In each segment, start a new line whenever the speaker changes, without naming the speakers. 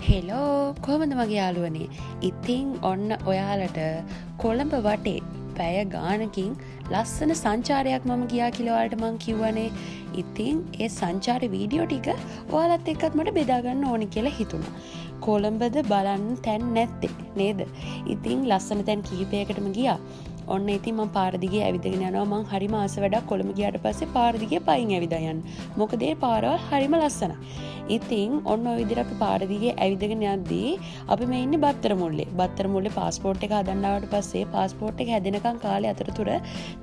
Hello, කොහොමද මගේ යාළුවනේ? ඉතින් ඔන්න ඔයාලට කොළඹ වටේ පැය ගානකින් ලස්සන සංචාරයක් මම ගියා කියලා ඔයාලට මං කිව්වනේ. ඉතින් ඒ සංචාර වීඩියෝ ටික ඔයාලත් එක්කත් මට බෙදා ගන්න ඕනි කියලා හිතුණා. කොළඹද බලන්න තැන් නැත්තේ නේද? ඉතින් ලස්සන තැන් කිහිපයකටම ගියා. ඔන්න ඉතින් මං පාර දිගේ ඇවිදගෙන යනවා. මං හරිම ආස වැඩක් කොළඹ ගියාට පස්සේ පාර දිගේ පයින් ඇවිදා යන්න. මොකද ඒ පාරවල් හරිම ලස්සනයි. ඉතින් ඔන්න ඔය විදිහට අපි පාර දිගේ ඇවිදගෙන යද්දී අපි මේ ඉන්නේ බත්තරමුල්ලේ. බත්තරමුල්ලේ පාස්පෝට් එක හදන්න ආවට පස්සේ පාස්පෝට් එක හැදෙනකන් කාලේ අතරතුර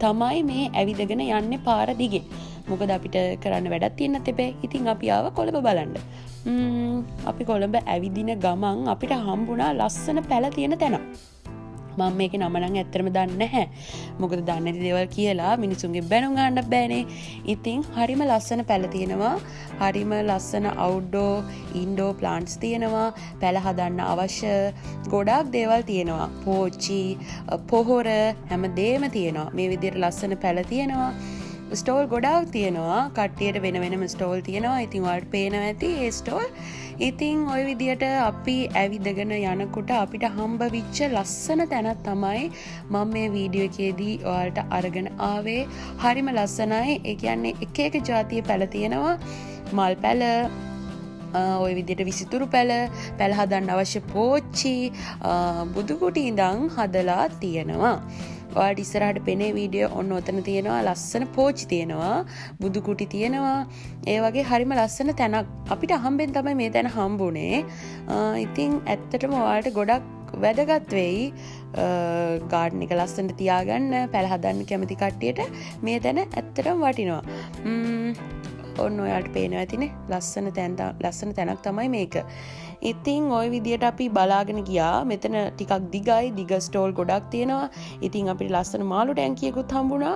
තමයි මේ ඇවිදගෙන යන්නේ පාර දිගේ. මොකද අපිට කරන්න වැඩක් තියෙන්නත් එපේ. ඉතින් අපි ආව කොළඹ බලන්න. අපි කොළඹ ඇවිදින ගමන් අපිට හම්බුණා ලස්සන පැල තියෙන තැනක්. මම මේකේ නම නම් ඇත්තටම දන්නේ නැහැ. මොකද දන්නේ නැති දේවල් කියලා මිනිසුන්ගෙන් බැනුම් අහන්න බෑනේ. ඉතින් හරිම ලස්සන පැල තියෙනවා. හරිම ලස්සන අවුට්ඩෝර් ඉන්ඩෝර් ප්ලාන්ට්ස් තියෙනවා. පැල හදන්න අවශ්‍ය ගොඩාක් දේවල් තියෙනවා. පෝච්චි, පොහොර හැම දේම තියෙනවා. මේ විදිහට ලස්සන පැල තියෙනවා. ස්ටෝල් ගොඩාක් තියෙනවා. කට්ටියට වෙන වෙනම ස්ටෝල් තියෙනවා. ඉතින් ඔයාලට පේනවා ඇති ඒ ස්ටෝල්. ඉතින් ඔය විදියට අපි ඇවිදගෙන යනකොට අපිට හම්බ වෙච්ච ලස්සන තැනක් තමයි මම මේ වීඩියෝ එකේදී ඔයාලට අරගෙන ආවේ. හරිම ලස්සනයි. ඒ කියන්නේ එක එක ජාතිය පැල තියෙනවා. මල් පැල, ඔය විදියට විසිතුරු පැල, පැල හදන්න අවශ්‍ය පෝච්චි, බුදු කුටි ඉඳන් හදලා තියෙනවා. ඔයාලට ඉස්සරහට පෙනේ වීඩියෝ. ඔන්න ඔතන තියෙනවා ලස්සන පෝච්චි තියෙනවා, බුදු කුටි තියෙනවා. ඒ වගේ හරිම ලස්සන තැනක් අපිට අහම්බෙන් තමයි මේ තැන හම්බුනේ. ඉතින් ඇත්තටම ඔයාලට ගොඩක් වැදගත් වෙයි ගාඩන් එක ලස්සනට තියාගන්න, පැල හදන්න කැමති කට්ටියට මේ තැන ඇත්තටම වටිනවා. ඔන්න ඔයාලට පේනවා ඇතිනේ ලස්සන තැන්, ලස්සන තැනක් තමයි මේක. ඉතින් ඔය විදියට අපි බලාගෙන ගියා. මෙතන ටිකක් දිගයි, දිග ස්ටෝල් ගොඩක් තියෙනවා. ඉතින් අපිට ලස්සන මාළු ටැංකියකුත් හම්බුණා.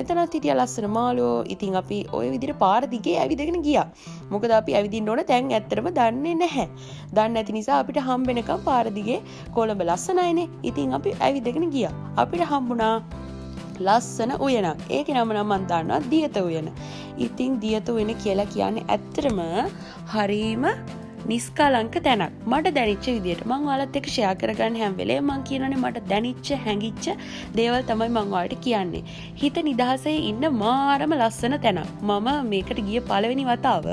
එතනත් හිටියා ලස්සන මාළුවෝ. ඉතින් අපි ඔය විදියට පාර දිගේ ඇවිදගෙන ගියා. මොකද අපි ඇවිදින්න ඕන තැන් ඇත්තටම දන්නේ නැහැ. දන්නේ නැති නිසා අපිට හම්බෙනකම් පාර දිගේ, කොළඹ ලස්සනයිනේ. ඉතින් අපි ඇවිදගෙන ගියා. අපිට හම්බුණා ලස්සන උයනක්. ඒකේ නම නම් මං දන්නවා, දියත උයන. ඉතින් දියත උයන කියලා කියන්නේ ඇත්තටම හරීම නිස්කලංක තැනක්. මට දැනිච්ච විදියට මං ඔයාලත් එක්ක ෂෙයා කරගන්න හැම වෙලේම මං කියනවනේ, මට දැනිච්ච හැඟිච්ච දේවල් තමයි මං ඔයාලට කියන්නේ. හිත නිදහසේ ඉන්න මාරම ලස්සන තැනක්. මම මේකට ගිය පළවෙනි වතාව.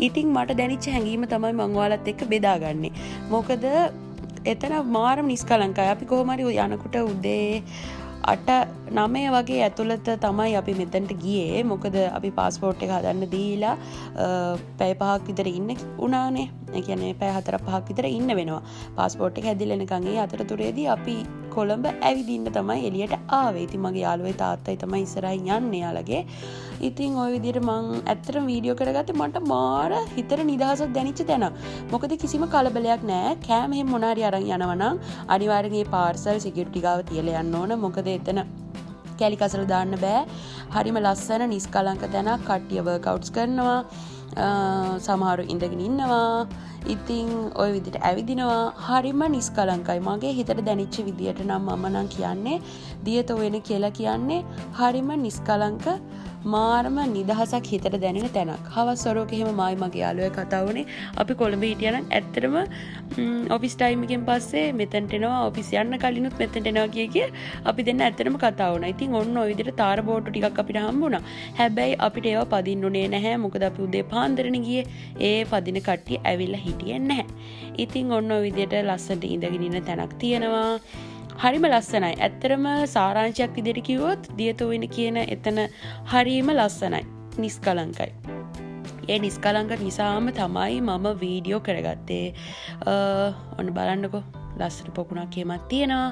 ඉතින් මට දැනිච්ච හැඟීම තමයි මං ඔයාලත් එක්ක බෙදාගන්නේ. මොකද එතන මාරම නිස්කලංකයි. අපි කොහොම හරි යනකොට උදේ 8 9 වගේ ඇතුළත තමයි අපි මෙතනට ගියේ. මොකද අපි පාස්පෝට් එක හදන්න දීලා පැය 5ක් විතර ඉන්න වුණානේ. ඒ කියන්නේ පැය 4 5ක් විතර ඉන්න වෙනවා පාස්පෝට් එක හැදිලා එනකන්. ඒ අතරතුරේදී අපි කොළඹ ඇවිදින්න තමයි එළියට ආවේ. ඉතින් මගේ යාළුවයි තාත්තයි තමයි ඉස්සරහින් යන්නේ යාළගේ. ඉතින් ඔය විදිහට මං ඇත්තටම වීඩියෝ කරගත්තේ මට මාර හිතට නිදහසක් දැනිච්ච තැනක්. මොකද කිසිම කලබලයක් නෑ. කෑම එහෙම මොන හරි අරන් යනවා නම් අනිවාර්යෙන් මේ පාර්සල් සිකියුරිටි ගාව තියලා යන්න ඕන. මොකද එතන කැලි කසල දාන්න බෑ. හරිම ලස්සන නිස්කලංක තැනක්. කට්ටිය වර්කවුට්ස් කරනවා. සමහරු ඉඳගෙන ඉන්නවා. ඉතින් ඔය විදිහට ඇවිදිනවා. හරිම නිස්කලංකයි. මගේ හිතට දැනිච්ච විදියට නම් මම නම් කියන්නේ දියත උයන කියලා කියන්නේ හරිම නිස්කලංක, මාරම නිදහසක් හිතට දැනෙන තැනක්. හවස් වරුවක එහෙම මායි මගේ යාළුවයි කතා වුණේ, අපි කොළඹ හිටියා නම් ඇත්තටම ඔෆිස් ටයිම් එකෙන් පස්සේ මෙතනට එනවා, ඔෆිස් යන්න කලිනුත් මෙතනට එනවා කිය කිය අපි දෙන්න ඇත්තටම කතා වුණා. ඉතින් ඔන්න ඔය විදිහට තාර බෝට්ටු ටිකක් අපිට හම්බුණා. හැබැයි අපිට ඒවා පදින්න උනේ නැහැ. මොකද අපි උදේ පාන්දරනේ ගියේ. ඒ පදින කට්ටිය ඇවිල්ලා හිටියේ නැහැ. ඉතින් ඔන්න ඔය විදිහට ලස්සනට ඉඳගෙන ඉන්න තැනක් තියෙනවා. හරිම ලස්සනයි. ඇත්තටම සාරාංශයක් විදිහට කිව්වොත් දියත උයන කියන එතන හරිම ලස්සනයි. නිස්කලංකයි. ඒ නිස්කලංක නිසාම තමයි මම වීඩියෝ කරගත්තේ. ඔන්න බලන්නකෝ, ලස්සන පොකුණක් එහෙමත් තියෙනවා.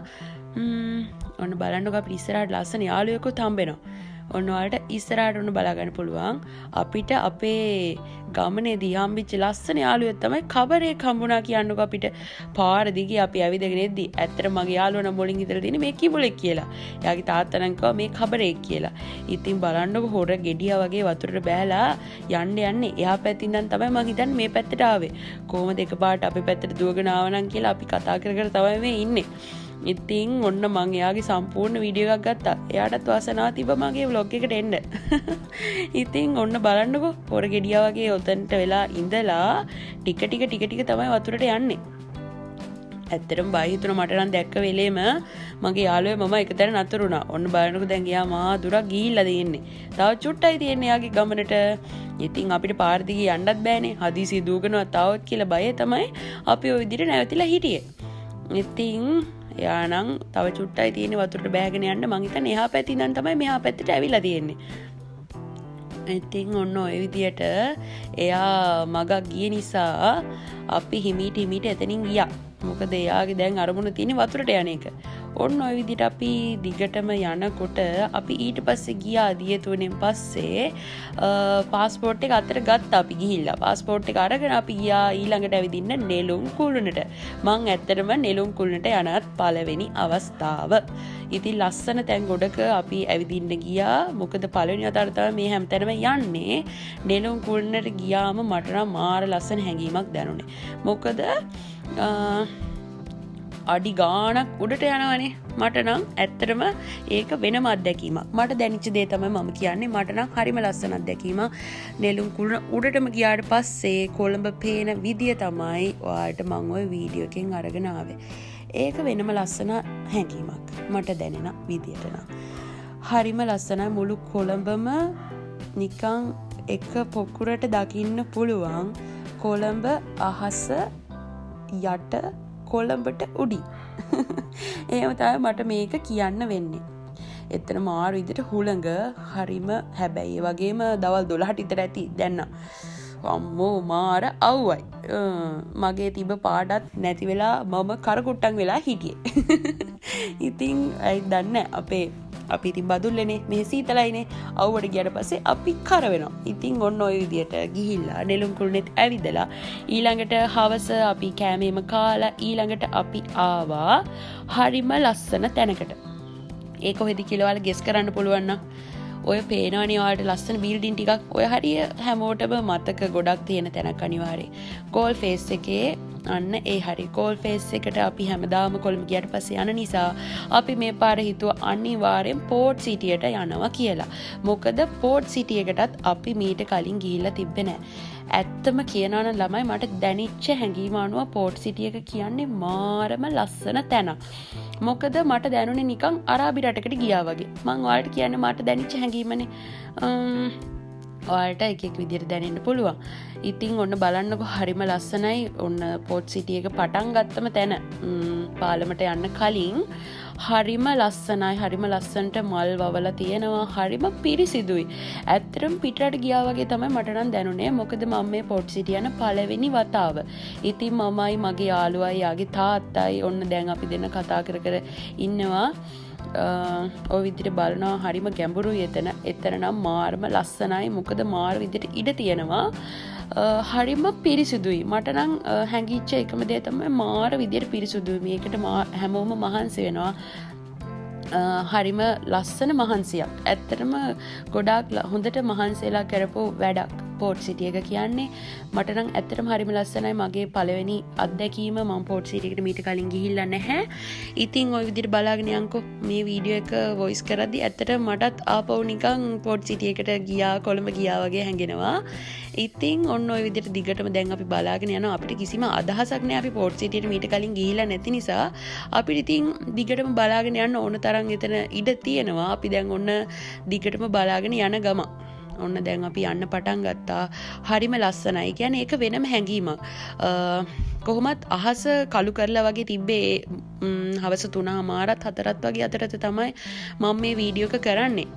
ඔන්න බලන්නකෝ, අපිට ඉස්සරහට ලස්සන යාළුවෙකුත් හම්බෙනවා. ඔන්න ඔයාලට ඉස්සරහට ඔන්න බලා ගන්න පුළුවන්. අපිට අපේ ගමනේදී හම්බිච්ච ලස්සන යාළුවෙක් තමයි කබරේක් හම්බුණා කියන්නකෝ අපිට. පාර දිගේ අපි ඇවිදගෙන එද්දි ඇත්තට මගේ යාළුවා නම් මුලින් හිතලා තියෙන්නේ මේ කිඹුලෙක් කියලා. එයාගේ තාත්තා නම් කිව්වා මේ කබරේක් කියලා. ඉතින් බලන්නකෝ, හොර ගෙඩියා වගේ වතුරට බෑලා යන්න යන්නේ එහා පැත්තෙන් ඉඳන් තමයි මං හිතන්නේ මේ පැත්තට ආවේ. කොහොමද එකපාරට අපේ පැත්තට දුවගෙන ආව නම් කියලා අපි කතා කර කර තමයි මේ ඉන්නේ. ඉතින් ඔන්න මං එයාගේ සම්පූර්ණ වීඩියෝ එකක් ගත්තා. එයාටත් වාසනාව තිබ්බ මගේ ව්ලොග් එකට එන්න. ඉතින් ඔන්න බලන්නකෝ, පොර ගෙඩියා වගේ ඔතනට වෙලා ඉඳලා ටික ටික ටික ටික තමයි වතුරට යන්නේ. ඇත්තටම බය හිතුණා මට නම් දැක්ක වෙලේම. මගේ යාළුවෝ මම එක තැන නතර වුණා. ඔන්න බලන්නකෝ, දැන් එයා මහා දුරක් ගිහිල්ලා තියෙන්නේ. තව චුට්ටයි තියෙන්නේ එයාගේ ගමනට. ඉතින් අපිට පාර දිගේ යන්නත් බෑනේ. හදිසියෙ දුවගෙනවත් ආවොත් කියලා බය තමයි අපි ඔය විදිහට නැවතිලා හිටියේ. ඉතින් එයා නම් තව චුට්ටයි තියෙන්නේ වතුරට බෑගෙන යන්න. මං හිතන්නේ එහා පැත්තේ ඉඳන් තමයි මෙහා පැත්තට ඇවිල්ලා තියෙන්නේ. ඉතින් ඔන්න ඔය විදියට එයා මගක් ගිය නිසා අපි හිමීට හිමීට එතනින් ගියා. මොකද එයාගේ දැන් අරමුණ තියෙන්නේ වතුරට යන එක. ඔන්න ඔය විදිහට අපි දිගටම යනකොට අපි ඊට පස්සේ ගියා දියතුවනෙන් පස්සේ පාස්පෝට් එක අතට ගත්තා අපි ගිහිල්ලා. පාස්පෝට් එක අරගෙන අපි ගියා ඊළඟට ඇවිදින්න නෙළුම් කුළුණට. මං ඇත්තටම නෙළුම් කුළුණට යනත් පළවෙනි අවස්ථාව. ඉතින් ලස්සන තැන් ගොඩක අපි ඇවිදින්න ගියා. මොකද පළවෙනි වතාවට තමයි මේ හැමතැනම යන්නේ. නෙළුම් කුළුණට ගියාම මට නම් මාර ලස්සන හැඟීමක් දැනුනේ. මොකද අඩි ගාණක් උඩට යනවනේ. මට නම් ඇත්තටම ඒක වෙනම අත්දැකීමක්. මට දැනිච්ච දේ තමයි මම කියන්නේ. මට නම් හරිම ලස්සන අත්දැකීමක්. නෙළුම් කුළුණ උඩටම ගියාට පස්සේ කොළඹ පේන විදිය තමයි ඔයාලට මං ඔය වීඩියෝ එකෙන් අරගෙන ආවේ. ඒක වෙනම ලස්සන හැඟීමක් මට දැනෙන විදියට නම්. හරිම ලස්සනයි. මුළු කොළඹම නිකන් එක පොකුරට දකින්න පුළුවන්. කොළඹ අහස යට, කොළඹට උඩින්. එහෙම තමයි මට මේක කියන්න වෙන්නේ. එතන මාරු විදිහට හුළඟ හරිම. හැබැයි ඒ වගේම දවල් 12ට විතර ඇති දැන් නම්. අම්මෝ, මාර අව්වයි. මගේ තිබ්බ පාටත් නැති වෙලා මම කරකුට්ටම් වෙලා හිටියේ. ඉතින් ඇයි දන්නේ අපේ අපි ඉතින් බදුල්ලනේ, මෙහෙ සීතලයිනේ. අව්වට ගියාට පස්සේ අපි කර වෙනවා. ඉතින් ඔන්න ඔය විදියට ගිහිල්ලා නෙළුම් කුළුණෙත් ඇවිදලා ඊළඟට හවස අපි කෑමේම කාලා ඊළඟට අපි ආවා හරිම ලස්සන තැනකට. ඒ කොහෙද කියලා ඔයාලා ගෙස් කරන්න පුළුවන් නම්, ඔය පේනවනේ ඔයාලට ලස්සන බිල්ඩින් ටිකක්. ඔය හරිය හැමෝටම මතක ගොඩක් තියෙන තැනක් අනිවාර්යයෙන්. ගෝල් ෆේස් එකේ අන්න ඒ හරි. ගෝල් ෆේස් එකට අපි හැමදාම කොළඹ ගියාට පස්සේ යන නිසා අපි මේ පාර හිතුව අනිවාර්යෙන් පෝට් සිටියට යනවා කියලා. මොකද පෝට් සිටි එකටත් අපි මීට කලින් ගිහිල්ලා තිබ්බේ නෑ. ඇත්තම කියනවා නම් ළමයි, මට දැනිච්ච හැඟීම අනුව පෝට් සිටි එක කියන්නේ මාරම ලස්සන තැනක්. මොකද මට දැනුනේ නිකන් අරාබි රටකට ගියා වගේ. මං ඔයාලට කියන්නේ මට දැනිච්ච හැඟීමනේ. ඔයාලට එක එක විදිහට දැනෙන්න පුළුවන්. ඉතින් ඔන්න බලන්නකෝ, හරිම ලස්සනයි. ඔන්න පෝට් සිටි එක පටන් ගත්තම තැන, පාලමට යන්න කලින් හරිම ලස්සනයි. හරිම ලස්සනට මල් වවලා තියෙනවා. හරිම පිරිසිදුයි. ඇත්තටම පිටරට ගියා වගේ තමයි මට නම් දැනුනේ. මොකද මම මේ පෝට් සිටි යන පළවෙනි වතාව. ඉතින් මමයි මගේ යාළුවයි යාගේ තාත්තයි ඔන්න දැන් අපි දෙන්න කතා කර කර ඉන්නවා. ඔය විදිහට බලනවා. හරිම ගැඹුරුයි එතන. එතන නම් මාරම ලස්සනයි. මොකද මාර විදිහට ඉඩ තියෙනවා. හරිම පිරිසිදුයි. මට නම් හැඟිච්ච එකම දේ තමයි මාර විදිහට පිරිසිදුයි. මේකට හැමෝම මහන්සි වෙනවා. හරිම ලස්සන මහන්සියක්. ඇත්තටම ගොඩාක් හොඳට මහන්සි වෙලා කරපු වැඩක් පෝට් සිටි එක කියන්නේ. මට නම් ඇත්තටම හරිම ලස්සනයි. මගේ පළවෙනි අත්දැකීම. මම පෝට් සිටි එකට මීට කලින් ගිහිල්ලා නැහැ. ඉතින් ඔය විදිහට බලාගෙන යන්කෝ. මේ වීඩියෝ එක වොයිස් කරද්දි ඇත්තටම මටත් ආපහු නිකන් පෝට් සිටි එකට ගියා, කොළඹ ගියා වගේ හැඟෙනවා. ඉතින් ඔන්න ඔය විදිහට දිගටම දැන් අපි බලාගෙන යනවා. අපිට කිසිම අදහසක් නෑ. අපි පෝට් සිටියට මීට කලින් ගිහිල්ලා නැති නිසා අපිට ඉතින් දිගටම බලාගෙන යන්න ඕන තරම් එතන ඉඩ තියෙනවා. අපි දැන් ඔන්න දිගටම බලාගෙන යන ගම. ඔන්න දැන් අපි යන්න පටන් ගත්තා. හරිම ලස්සනයි. ඒ කියන්නේ ඒක වෙනම හැඟීමක්. කොහොමත් අහස කළු කරලා වගේ තිබ්බේ හවස තුනහමාරත් හතරත් වගේ අතරත තමයි මම මේ වීඩියෝ එක කරන්නේ.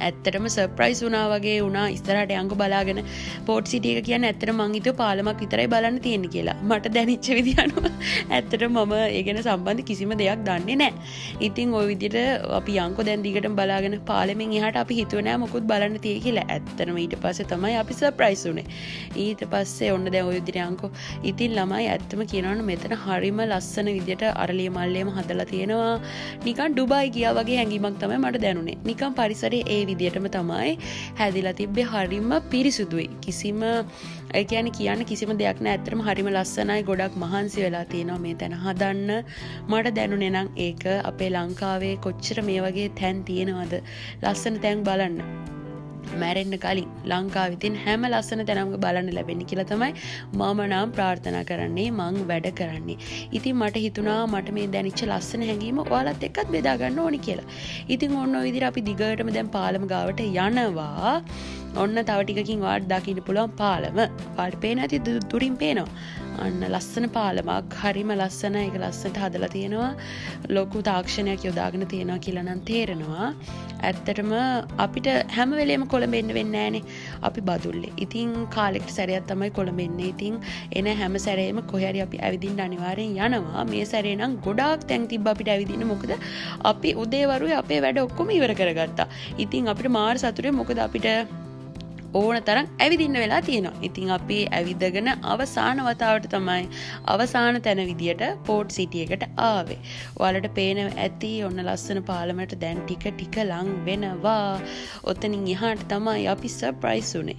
ඇත්තටම සර්ප්‍රයිස් වුණා වගේ වුණා. ඉස්සරහට යංගු බලාගෙන. පෝට් සිටි එක කියන්නේ ඇත්තටම මං හිතුවේ පාලමක් විතරයි බලන්න තියෙන්නේ කියලා. මට දැනෙච්ච විදිහ අනුව ඇත්තටම මම ඒ ගැන සම්බන්ධ කිසිම දෙයක් දන්නේ නෑ. ඉතින් ඔය විදිහට අපි යංකෝ දැන් දිගටම බලාගෙන. පාලමෙන් එහාට අපි හිතුවේ නෑ මොකුත් බලන්න තියෙයි කියලා. ඇත්තටම ඊට පස්සේ තමයි අපි සර්ප්‍රයිස් වුනේ. ඊට පස්සේ ඔන්න දැන් ඔය විදිහට යංකෝ. ඉතින් ළමයි, ඇත්තම කියනවනම් මෙතන හරිම ලස්සන විදිහට අරලිය මල්ලේම හදලා තියෙනවා. නිකන් ඩුබායි ගියා වගේ හැඟීමක් තමයි මට දැනුනේ. නිකන් පරිසරයේ ඒ විදියටම තමයි හැදිලා තිබ්බේ. හරිම පිරිසුදුයි. කිසිම, ඒ කියන්නේ කියන්න කිසිම දෙයක් නෑ. ඇත්තටම හරිම ලස්සනයි. ගොඩක් මහන්සි වෙලා තියෙනවා මේ තැන හදන්න. මට දැනුනේ නම් ඒක අපේ ලංකාවේ කොච්චර මේ වගේ තැන් තියෙනවද, ලස්සන තැන් බලන්න. මැරෙන්න කලින් ලංකාවේ තියෙන හැම ලස්සන තැනම බලන්න ලැබෙන්නේ කියලා තමයි මම නම් ප්‍රාර්ථනා කරන්නේ, මං වැඩ කරන්නේ. ඉතින් මට හිතුණා මට මේ දැනිච්ච ලස්සන හැඟීම ඔයාලත් එක්කත් බෙදා ගන්න ඕනි කියලා. ඉතින් ඔන්න ඔය විදිහට අපි දිගටම දැන් පාලම ගාවට යනවා. ඔන්න තව ටිකකින් ඔයාලට දකින්න පුළුවන් පාලම. ඔයාලට පේන ඇති, දුරින් පේනවා. අන්න ලස්සන පාලමක්, හරිම ලස්සන. ඒක ලස්සනට හදලා තියෙනවා. ලොකු තාක්ෂණයක් යොදාගෙන තියෙනවා කියලා නම් තේරෙනවා. ඇත්තටම අපිට හැම වෙලේම කොළඹ එන්න වෙන්නේ නෑනේ. අපි බදුල්ලේ. ඉතින් කාලෙකට සැරයක් තමයි කොළඹ එන්නේ. ඉතින් එන හැම සැරේම කොහේ හරි අපි ඇවිදින්න අනිවාර්යෙන් යනවා. මේ සැරේ නම් ගොඩාක් තැන් තිබ්බ අපිට ඇවිදින්න. මොකද අපි උදේ වරුවේ අපේ වැඩ ඔක්කොම ඉවර කරගත්තා. ඉතින් අපිට මාර සතුටුයි, මොකද අපිට ඕන තරම් ඇවිදින්න වෙලා තියෙනවා. ඉතින් අපි ඇවිදගෙන අවසාන වතාවට තමයි අවසාන තැන විදියට පෝට් සිටි එකට ආවේ. ඔයාලට පේන ඇති ඔන්න ලස්සන පාලමට දැන් ටික ටික ලං වෙනවා. ඔතනින් එහාට තමයි අපි සර්ප්‍රයිස් වුනේ.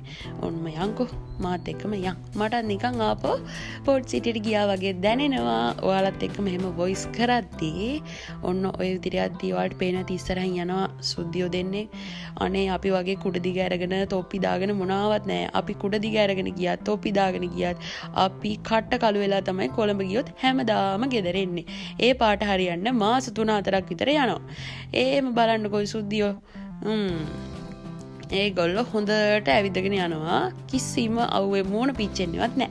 ඔන්න යන්කෝ, මාත් එක්කම යන්. මටත් නිකන් ආපහු පෝට් සිටියට ගියා වගේ දැනෙනවා. ඔයාලත් එක්ක මෙහෙම වොයිස් කරද්දී ඔන්න ඔය විදිහට යද්දී ඔයාලට පේන ඇති ඉස්සරහින් යනවා සුද්දියෝ දෙන්නේ. අනේ අපි වගේ කුඩ දිග අරගෙන තොප්පි දාගෙන මොනාවත් නෑ. අපි කුඩ දිග අරගෙන ගියත් තොප්පි දාගෙන ගියත් අපි කට්ට කළු වෙලා තමයි කොළඹ ගියොත් හැමදාම ගෙදර එන්නේ. ඒ පාට හරියන්න මාස 3-4ක් විතර යනවා. ඒම බලන්නකෝ සුද්දියෝ. ඒගොල්ලෝ හොඳට ඇවිදගෙන යනවා. කිසිම අවුවේ මූණ පිච්චෙන්නේවත් නෑ.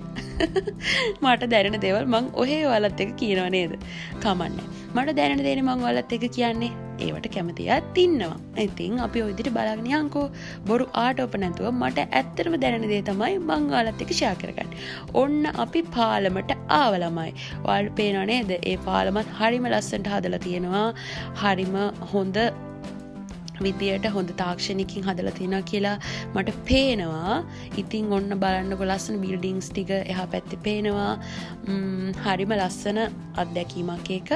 මට දැනෙන දේවල් මං ඔහේ ඔයාලත් එක්ක කියනව නේද? කමන්නේ. මට දැනෙන දේනේ මං ඔයාලත් එක්ක කියන්නේ. ඒවට කැමති අයත් ඉන්නවා. ඉතින් අපි ඔය විදිහට බලාගෙන යන්කෝ. බොරු ආටෝප නැතුව මට ඇත්තටම දැනෙන දේ තමයි මං ඔයාලත් එක්ක ෂෙයා කරගන්නේ. ඔන්න අපි පාලමට ආව ළමයි. ඔයාලට පේනව නේද? ඒ පාලමත් හරිම ලස්සනට හදලා තියෙනවා. හරිම හොඳ විදියට හොඳ තාක්ෂණිකින් හදලා තියෙනවා කියලා මට පේනවා. ඉතින් ඔන්න බලන්නකො ලස්සන බිල්ඩින්ග්ස් ටික එහා පැත්තේ පේනවා. හරිම ලස්සන අත්දැකීමක් ඒක.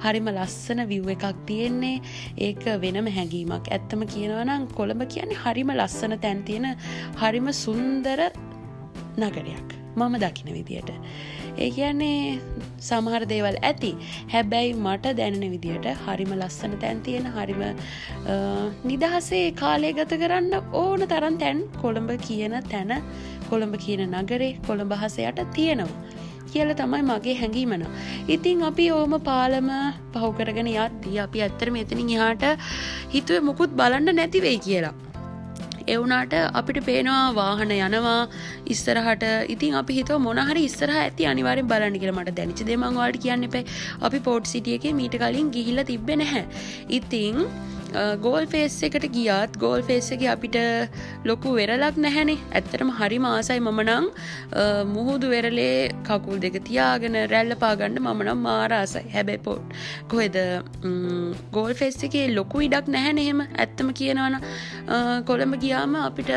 හරිම ලස්සන විව් එකක් තියෙන්නේ. ඒක වෙනම හැඟීමක්. ඇත්තම කියනවා නම් කොළඹ කියන්නේ හරිම ලස්සන තැන් තියෙන හරිම සුන්දර නගරයක් මම දකින විදියට. ඒ කියන්නේ සමහර දේවල් ඇති. හැබැයි මට දැනෙන විදියට හරිම ලස්සන තැන් තියෙන, හරිම නිදහසේ කාලය ගත කරන්න ඕන තරම් තැන් කොළඹ කියන තැන, කොළඹ කියන නගරේ, කොළඹ අහස යට තියෙනවා කියලා තමයි මගේ හැඟීම නම්. ඉතින් අපි ඕම පාලම පහු කරගෙන යද්දී අපි ඇත්තටම එතනින් එහාට හිතුවේ මොකුත් බලන්න නැති වෙයි කියලා. ඒ වුණාට අපිට පේනවා වාහන යනවා ඉස්සරහට. ඉතින් අපි හිතුවා මොන හරි ඉස්සරහ ඇති අනිවාර්යෙන් බලන්න කියලා. මට දැනෙච්ච දේ මං ඔයාලට කියන්න එපා. අපි පෝට් සිටි එකේ මීට කලින් ගිහිල්ලා තිබ්බේ නැහැ. ඉතින් ගෝල් ෆේස් එකට ගියත් ගෝල් ෆේස් එකේ අපිට ලොකු වෙරළක් නැහැනේ. ඇත්තටම හරිම ආසයි මම නම් මුහුදු වෙරළේ කකුල් දෙක තියාගෙන රැල්ල පාගන්න මම නම් මාර ආසයි. හැබැයි කොහෙද ගෝල් ෆේස් එකේ ලොකු ඉඩක් නැහැනේ එහෙම. ඇත්තම කියනවනම් කොළඹ ගියාම අපිට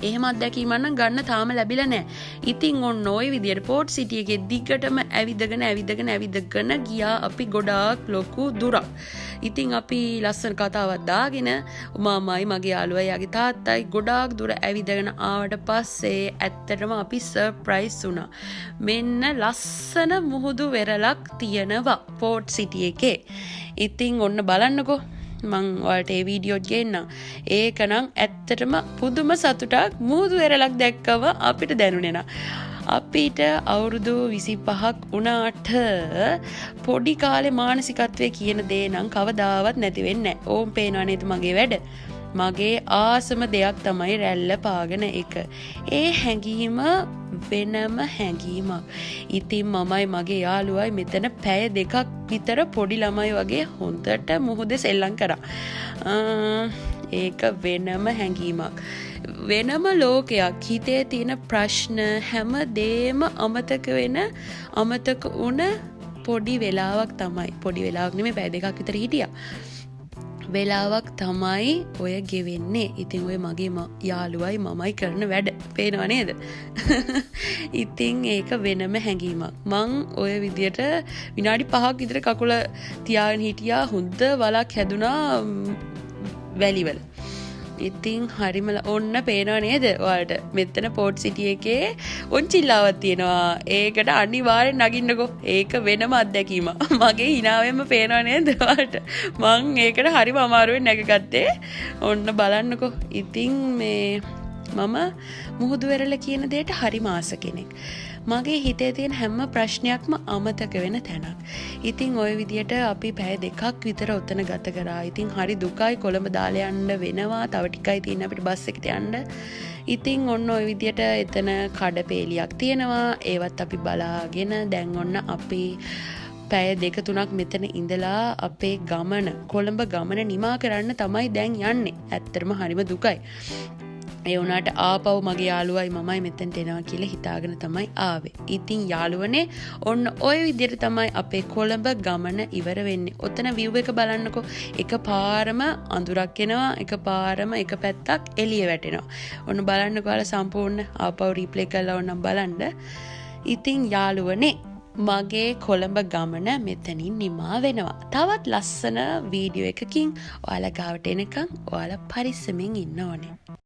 එහෙම අත්දැකීමක් නම් ගන්න තාම ලැබිලා නෑ. ඉතින් ඔන්න ඔය විදියට පෝට් සිටි එකේ දිගටම ඇවිදගෙන ඇවිදගෙන ඇවිදගෙන ගියා අපි ගොඩාක් ලොකු දුරක්. ඉතින් අපි ලස්සන කතාවක් දාගෙන මාමයි මගේ යාළුවයි යාගේ තාත්තයි ගොඩාක් දුර ඇවිදගෙන ආවට පස්සේ ඇත්තටම අපි සර්ප්‍රයිස් වුණා. මෙන්න ලස්සන මුහුදු වෙරළක් තියෙනවා පෝට් සිටි එකේ. ඉතින් ඔන්න බලන්නකෝ මං ඔයාලට ඒ වීඩියෝත් ගේන්නම්. ඒක නම් ඇත්තටම පුදුම සතුටක් මුහුදු වෙරළක් දැක්කම අපිට දැනුනේ නෑ. අපිට අවුරුදු 25ක් වුණාට පොඩි කාලේ මානසිකත්වයේ කියන දේ නම් කවදාවත් නැති වෙන්නේ නෑ. ඕම් පේනවා නේද මගේ වැඩ? මගේ ආසම දෙයක් තමයි රැල්ල පාගන එක. ඒ හැඟීම වෙනම හැඟීමක්. ඉතින් මමයි මගේ යාළුවයි මෙතන පැය දෙකක් විතර පොඩි ළමයි වගේ හොඳට මුහුදේ සෙල්ලම් කරා. ඒක වෙනම හැඟීමක්. වෙනම ලෝකයක්. හිතේ තියෙන ප්‍රශ්න හැම දේම අමතක වෙන, අමතක වුණ පොඩි වෙලාවක් තමයි. පොඩි වෙලාවක් නෙමෙයි, පැය දෙකක් විතර හිටියා. වෙලාවක් තමයි ඔය ගෙවෙන්නේ. ඉතින් ඔය මගේ යාළුවයි මමයි කරන වැඩ පේනව නේද? ඉතින් ඒක වෙනම හැඟීමක්. මං ඔය විදියට විනාඩි 5ක් විතර කකුල තියාගෙන හිටියා. හොඳ වලක් හැදුනා වැලිවල. ඉතින් හරිම ඔන්න පේනව නේද ඔයාලට? මෙතන පෝට් සිටි එකේ ඔන්චිල්ලාවක් තියෙනවා. ඒකට අනිවාර්යෙන් නගින්නකෝ. ඒක වෙනම අත්දැකීමක්. මගේ හිනාවෙන්ම පේනව නේද ඔයාලට? මං ඒකට හරිම අමාරුවෙන් නැගගත්තේ. ඔන්න බලන්නකෝ. ඉතින් මේ මම මුහුදු වෙරළ කියන දෙයට හරිම ආස කෙනෙක්. මගේ හිතේ තියෙන හැම ප්‍රශ්නයක්ම අමතක වෙන තැනක්. ඉතින් ඔය විදියට අපි පැය 2ක් විතර ඔතන ගත කරා. ඉතින් හරි දුකයි, කොළඹ දාලා යන්න වෙනවා. තව ටිකයි තියෙන අපිට බස් එකට යන්න. ඉතින් ඔන්න ඔය විදියට එතන කඩපේලියක් තියෙනවා. ඒවත් අපි බලාගෙන දැන් ඔන්න අපි පැය 2 3ක් මෙතන ඉඳලා අපේ ගමන, කොළඹ ගමන නිමා කරන්න තමයි දැන් යන්නේ. ඇත්තටම හරිම දුකයි. ඒ වුණාට ආපහු මගේ යාළුවයි මමයි මෙතනට එනවා කියලා හිතාගෙන තමයි ආවේ. ඉතින් යාළුවනේ, ඔන්න ඔය විදිහට තමයි අපේ කොළඹ ගමන ඉවර වෙන්නේ. ඔතන විව් එක බලන්නකෝ. එක පාරම අඳුරක් එනවා, එක පාරම එක පැත්තක් එළිය වැටෙනවා. ඔන්න බලන්නකෝ ඔයාලා සම්පූර්ණ ආපහු රීප්ලේ කරලා ඕනම් බලන්න. ඉතින් යාළුවනේ, මගේ කොළඹ ගමන මෙතනින් නිමා වෙනවා. තවත් ලස්සන වීඩියෝ එකකින් ඔයාලා ගාවට එනකන් ඔයාලා පරිස්සමෙන් ඉන්න ඕනේ.